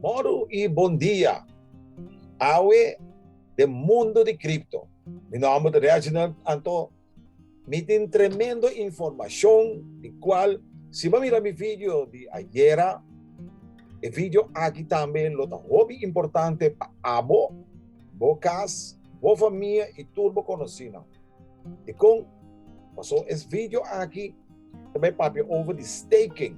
Moro y bon dia. Awe den mundo di cripto. Mi nomber ta Reginald anto mi tin tremendo informacion di cual si bo mira mi video di ayera e video aki tambe lo ta hopi importante pa abo, bo cas, bo famia y tur bo conocinan. Dikon? Paso es video aki ta bai papia over di staking.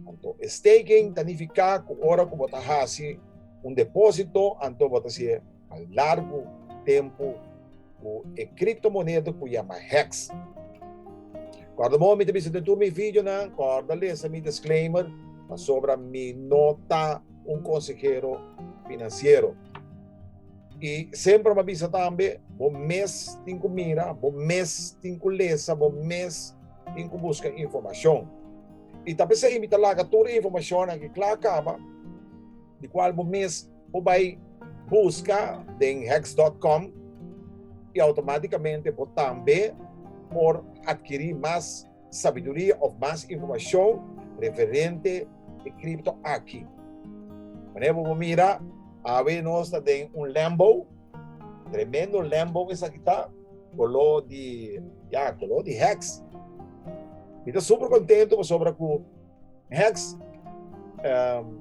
Anto e staking ta nifiká ku ora ku bo ta hasi un depósito, anto bo ta hasié pa largu tempu ku e kriptomoneda ku yama Hex. Kòrda bon mi ta bisa den tur mi videonan, kòrda lesa mi disclaimer pasobra mi no ta un konsehero finansiero. I semper mi a bisa tambe, bo mes tin ku mira, bo mes tin ku lesa, bo mes tin ku buska informashon. I ta p'esei mi ta laga tur e informashonnan aki kla kaba, di kual bo mes por bai buska den hex dot com i outomátikamente bo tambe por atkirí mas sabiduria òf mas informashon referente e kripto aki. Manera bo por mira, awe nos ta den un lembo, tremendo lembo esaki ta, koló di, ya, koló di Hex. Mi ta super contento pasobra ku Hex um,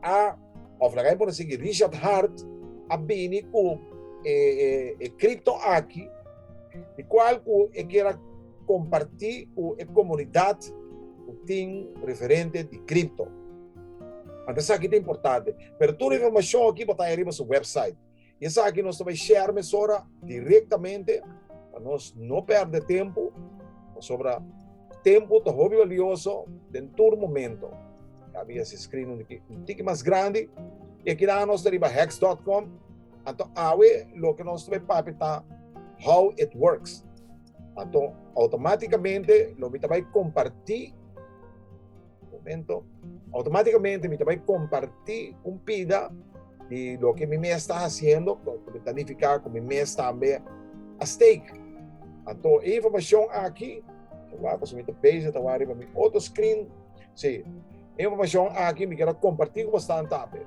a, of laga por sigui, Richard Hart a bini ku e, e, e kripto aki, di kual ku e kier a kompartí ku e komunidat ku tin referente di kripto. Anto esaki ta importante. Pero tur informashon aki bo ta haña riba su website. I esaki nos ta bai share mesora direktamente pa nos no pèrdè tempu, pasobra tempu ta hopi balioso den tur momento. Abi hasi screen un tiki, un tiki mas grandi. I aki nan nos ta riba hex.com. Anto awe loke nos ta bai papia ta how it works. Anto automáticamente lo mi ta bai compartí momento automáticamente mi ta bai compartí un pida di loke mi mes ta haciendo, ku ta nifiká ku mi mes tambe a stake. Anto e informashon aki, wak pasobra mi ta bezig ta wak riba mi otro screen, si, e informashon aki mi kier a kompartí ku bosnan tambe.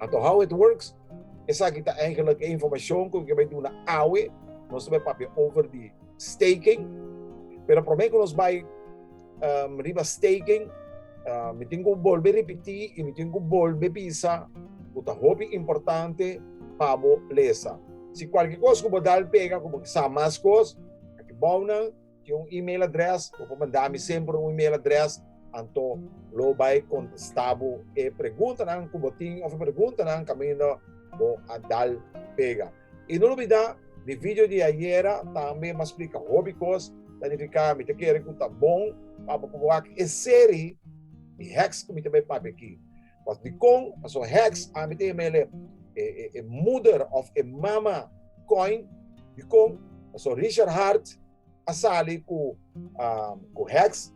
Anto how it works, esaki ta eigenlijk e informashon ku mi ke bai duna awe, nos ta bai papia over di staking, pero promé ku nos bai riba staking, mi tin ku bolbe ripití i mi tin ku bolbe bisa ku ta hopi importante pa bo lesa. Si kualke kos ku bo dal pega ku bo ke sa mas kos, aki bou nan Tin un email address, bo por manda mi semper un email address, anto lo bai contesta bo e preguntanan cu bo tin of e preguntanan caminda bo a dal pega. Y no lubida, mi video di ayera tambe m'a splica hopi cos, ta nifica mi ta kere cu ta bon pa bo por wak e serie di hacks cu mi ta bay papia aki. Pas dicon? Pasobra hacks ami ta yama el e moeder of e mama coin, dicon? Pasobra Richard Hart a sali ku ku Hex,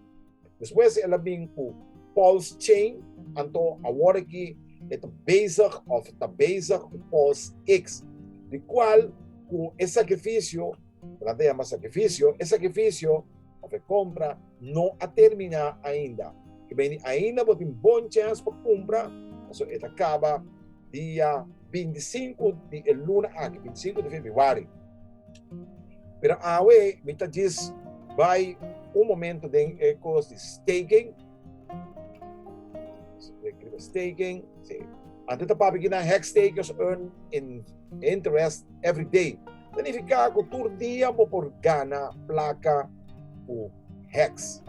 despues el a bin ku Pulse Chain, anto awor aki e ta bezig of ta bezig ku Pulse X, di kual ku e sakrifisio, ku nan ta yama sakrifisio, e sakrifisio of e kompra no a terminá ainda. Ke bini ainda bo tin bon chèns pa kumpra, pasobra e ta kaba dia 25 di e luna aki, 25 di febrüari. Pero awe mi ta djis bai un momento den e kos di staking. Staking, si. Anto ta papia kinan hex stakers earn in interest every day. Ta nifiká ku tur dia bo por gana plaka ku hex.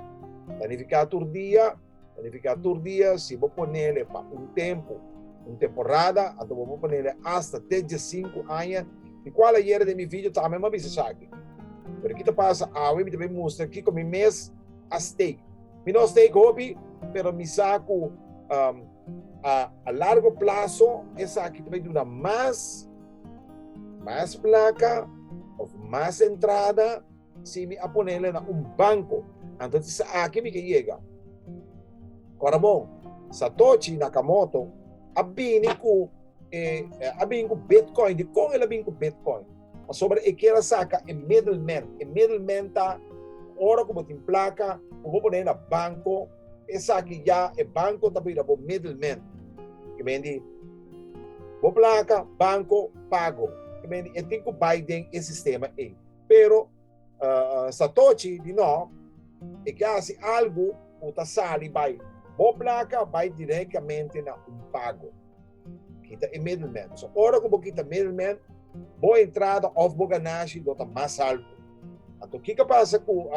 Ta nifiká tur dia, ta nifiká tur dia si bo ponele pa un tempu, un temporada, anto bo por ponele asta te 15 aña, di kual ayera den mi video tambe mi a bisa esaki. Pero ki ta pasa awe mi ta bay mustra kiko mi mes a stake. Mi no stake hopi, pero mi sa ku um, a, a largo plazo esaki ta bay duna mas, mas plaka of mas entrada Si mi a ponele na un banco, anto di sa aki mi ke yega. Ora bon, Satoshi Nakamoto a bini ku e a bini ku Bitcoin. Dikon el a bini ku Bitcoin? Pasobra e kier a saka e middleman. E middleman ta ora ku bo tin plaka ku bo pone na banco. Esaki ya e banko ta bira bo middleman. Ke men di bo plaka, banko, pago. Ke men di e tin ku bai den e sistema ei. Pero Satoshi di no, e ke hasi algu ku ta sali bai bo plaka bai direktamente na un pago. Kita e middleman. So ora ku bo kita middleman, bo entrada òf bo ganashi lo ta mas haltu. Anto kiko pasa ku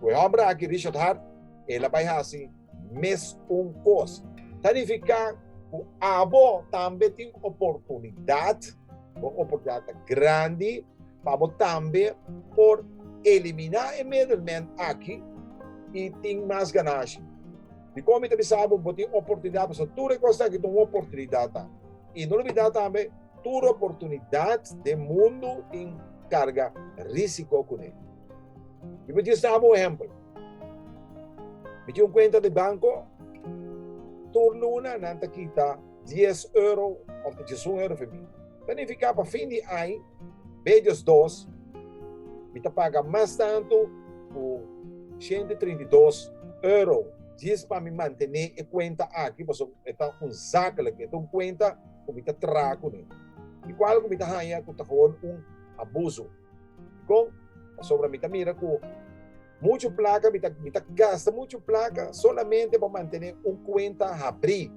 ku e hòmber aki, Richard Hart? El a bai hasi mes un kos. Ta nifiká ku abo tambe tin oportunidat, bo oportunidat ta grandi pa bo tambe por eliminá e middleman aki i tin mas ganashi. Dikon mi ta bisa bo, bo tin oportunidat, pasobra tur e kosnan aki ta un oportunidat tambe. I no lubidá tambe, tur oportunidat den mundu tin karga risiko kuné. Mi por djis dabo un ehèmpel. Mi tin un kuenta di banko, tur luna nan ta kita dies euro òf ta diesun euro for mi. Ta nifiká pa fin di aña, bedios dos, mi ta paga mas tantu ku 132 euro djis pa mi mantené e kuenta aki, pasobra e ta un zakelijk, e ta un kuenta ku mi ta traha kuné. I kual ku mi ta haña ku ta gewoon un abuso. Dikon? Pasobra mi ta mira ku muchu plaka, mi ta, mi ta gasta muchu plaka solamente pa mantené un kuenta habrí.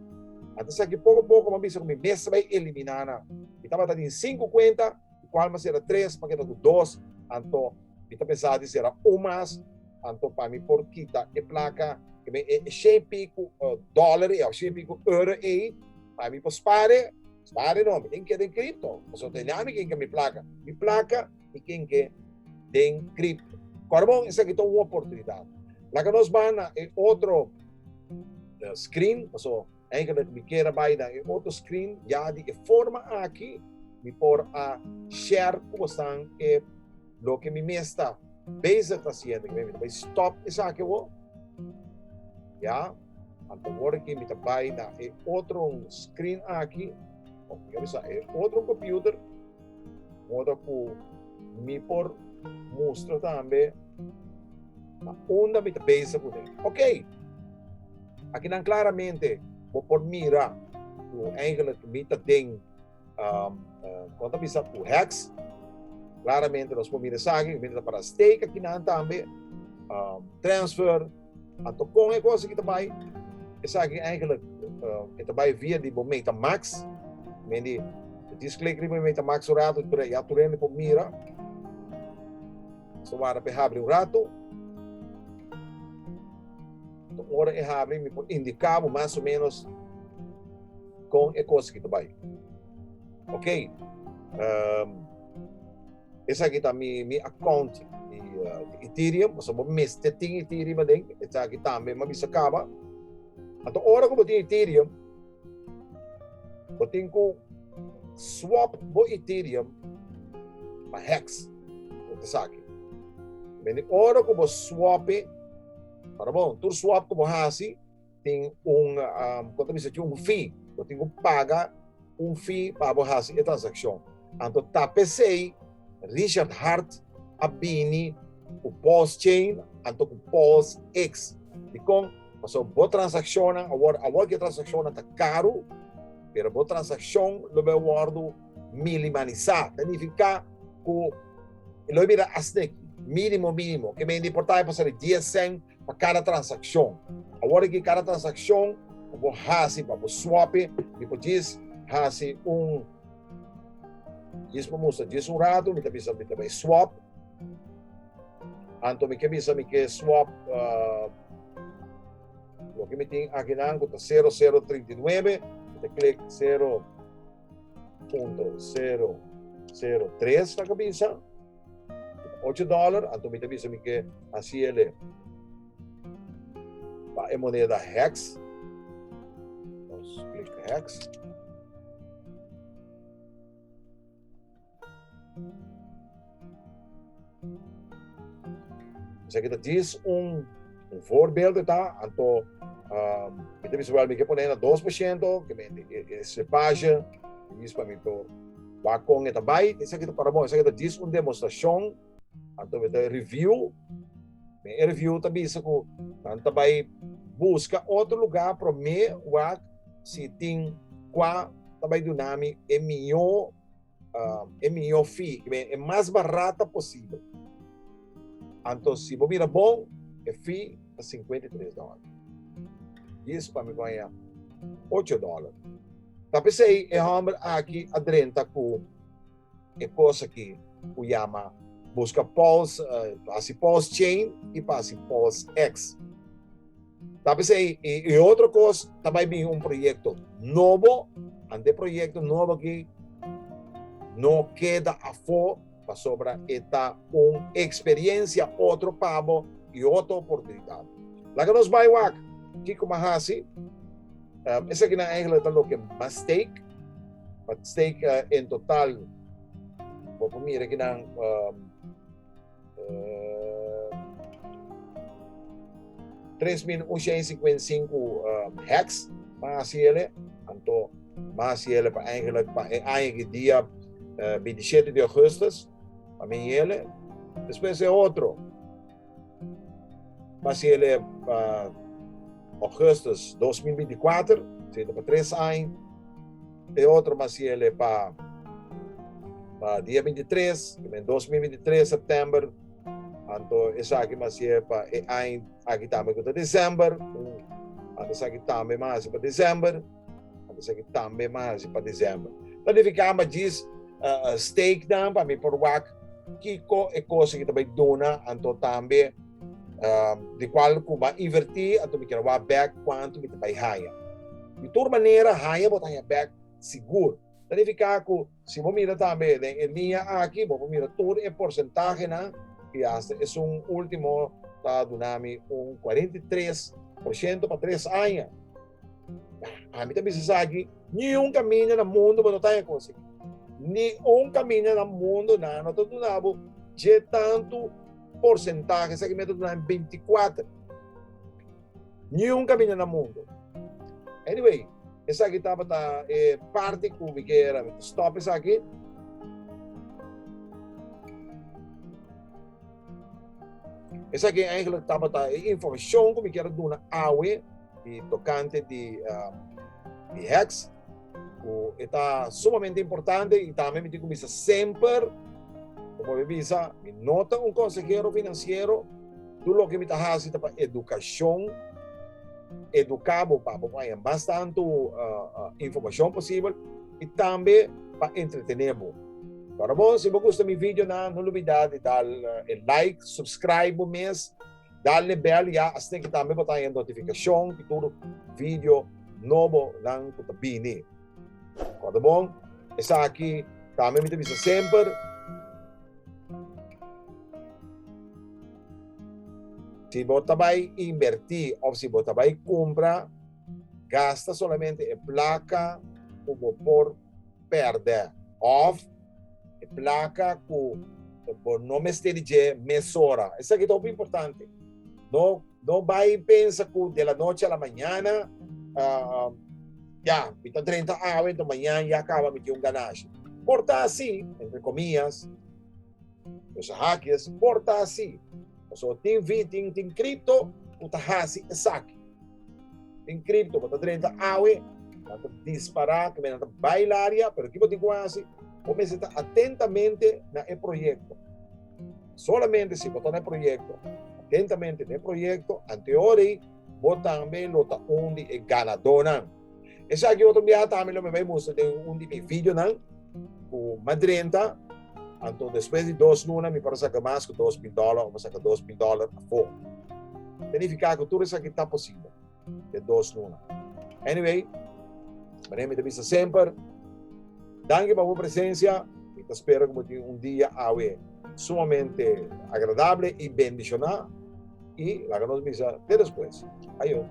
Anto esaki poko poko mi a bisa ku mi mes ta bai eliminá nan. Mi tabata tin sinku kuenta, di kual mi a sera tres, mi a keda ku dos, anto mi ta pensa di sera un mas, anto pa mi por kita e plaka, e shen piku dòler ei òf shen piku euro ei, pa mi por spar e. Spar e no, mi tin ke den kripto, pasobra ta e mi ken ke mi plaka. Mi plaka mi ken ke den kripto. Kòrda bon, esaki ta un oportunidat. Laga nos bai na e otro screen, pasobra eigenlijk mi kier a bai na e otro screen, ya di e forma aki mi por a share ku bosan e loke mi mes ta bezig ta hasiendo. Mi ta bai stop esaki awor. Ya, anto awor aki mi ta bai na e otro screen aki, of mi a bisa e otro computer, moda ku mi por mustra tambe na unda mi ta bezig kuné. Ok, akinan klaramente bo por mira ku eigenlijk mi ta den um, uh, kon ta bisa ku hex. Klaramente nos por mira esaki, mi ta para stake akinan tambe, um, transfer, anto kon e kos aki ta bai, esaki eigenlijk uh, e ta bai via di bo MetaMax, mendi dis klik riba MetaMax un rato, pero ya tur hende por mira. So wara pe habri un rato. Anto ora e habri mi por indica bo mas o menos con e cos aki ta bay. Ok, um, esaki ta mi, mi account di, uh, di Ethereum, pasobra bo mester tin Ethereum aden, esaki tambe mi a bisa caba. Anto ora cu bo tin Ethereum, bo tin cu swap bo Ethereum pa Hex, bo ta sa aki. Mende ora cu bo swap e, para bon, tur swap cu bo haci tin un, um, con ta bisa, tin un fee. Bo tin cu paga un fee pa bo haci e transaccion. Anto ta p'esey Richard Hart a bini ku Pulse Chain anto ku Pulse X. Dikon? Pasobra bo transakshonnan awor, awor ku e transakshonnan ta karu, pero bo transakshon lo bai wòrdu minimanisá. Ta nifiká ku lo e bira asina mínimo mínimo. Ke mende por ta e por sali dies sènt pa kada transakshon. Awor aki kada transakshon ku bo hasi pa bo swap e, mi por djis hasi un Djis pa mustra djis un ratu, mi ta bisa mi ta bai swap. Anto mi ke bisa mi ke swap uh, loke mi tin akinan ku ta 0039, mi ta klik 0.003 ta bisa. 8 dollar, anto mi ta bisa mi ke hasi ele pa e moneda hex. Nos klik hex. Esaki ta djis un, un voorbeeld ta, anto um, mi ta bisa wel mi ke pone na 2%, ke mi e, e slippage, djis pa mi por wak kon e ta bai, esaki ta para bon, esaki ta djis un demostrashon, anto mi ta review, mi e review ta bisa ku nan ta bai. buska otro lugá promé wak si tin kua ta bai duna mi e mihó e mihó fee, e mas barata posibel. Anto si bo mira bon, e fee ta 53 dòler. Djis pa mi baña 8 dòler. Ta p'esei e hòmber aki a drenta ku e kos aki ku yama buska Pulse, hasi Pulse Chain i pa hasi Pulse X. Ta p'esei e otro kos ta bai bin un proyekto nobo, ante e proyekto nobo aki no keda afó pasobra e ta un eksperiensia otro pa bo i otro oportunidat. Laga nos bai wak kiko m'a hasi. Esakinan eigenlijk ta loke m'a stake. M'a stake en total, bo por mira kinan 3155 hex m'a hasi ele. Anto m'a hasi ele pa eigenlijk pa e aña ki dia 27 di augustus pa mi ele. Despues e otro m'a hasi ele pa augustus 2024, esei ta pa tres aña. E otro m'a hasi ele pa pa dia 23, en 2023 september. Anto esaki m'a hasi pa e aña aki tambe ku ta december. Anto esaki tambe m'a hasi pa december. Anto esaki tambe m'a hasi pa december. Ta nifiká m'a djis stake nan pa mi por wak kiko e kos aki ta bai duna. Anto tambe di kual ku m'a invertí anto mi kier wak bèk kuantu mi ta bai haña. Di tur manera haña bo ta haña bèk sigur. Ta nifiká ku si bo mira tambe den e liña aki bo por mira tur e porsentahenan i asta esun último ta duna mi un 43% pa tres aña. Ami ta bisa esaki, niun kaminda na mundu bo no ta haña kos aki. Ni un kaminda na mundu nan no ta duna bo dje tantu porsentahe, esaki mi ta duna mi 24. Niun kaminda na mundu. Anyway, esaki tabata e parti ku mi kier a stop esaki. Esaki eigenlijk tabata e informashon ku mi kier a duna awe di tokante di di hex ku e ta sumamente importante i tambe mi tin ku bisa semper komo mi bisa mi no ta un konsehero finansiero. Tur loke mi ta hasi ta pa edukashon, eduká bo pa bo haña mas tantu informashon posibel i tambe pa entretené bo. Ora bon, si bo gusta mi videonan, no lubidá di dal e like, subscribe bo mes, dal e bèl ya asina ki tambe bo ta haña notifikashon di tur video nobonan ku ta bini. Ora bon, esaki tambe mi ta bisa semper. Si bo ta bai invertí òf si bo ta bai kumpra, gasta solamente e plaka ku bo por pèrdè òf e plaka ku bo no mester di dje mesora. Esaki ta hopi importante. No no bai pensa ku de la noche a la mañana ya mi ta drenta awe enton mañan ya kaba mi tin un ganashi. Por ta asi, entre comillas, tussen haakjes, por ta asi. Pasobra tin vi, tin tin cripto ku ta hasi esaki. Tin cripto ku ta drenta awe, nan ta dispará, ku nan ta bai laria, pero ki bo tin ku hasi? Bo mester ta atentamente na e proyekto. Solamente si bo ta na e proyekto, atentamente na e proyekto, anteor ei bo tambe lo ta un di e ganadónan. Esaki otro biaha tambe lo mi bai mustra den un di mi videonan ku m'a drenta, anto despues di dos luna mi por a saka mas ku 2000 dòler òf a saka 2000 dòler afó. Ta nifiká ku tur esaki ta posibel den dos luna. Anyway, manera mi ta bisa semper, danki pa bo presensia, mi ta spera ku bo tin un dia awe sumamente agradable i bendishoná i laga nos bisa te despues. Ayo.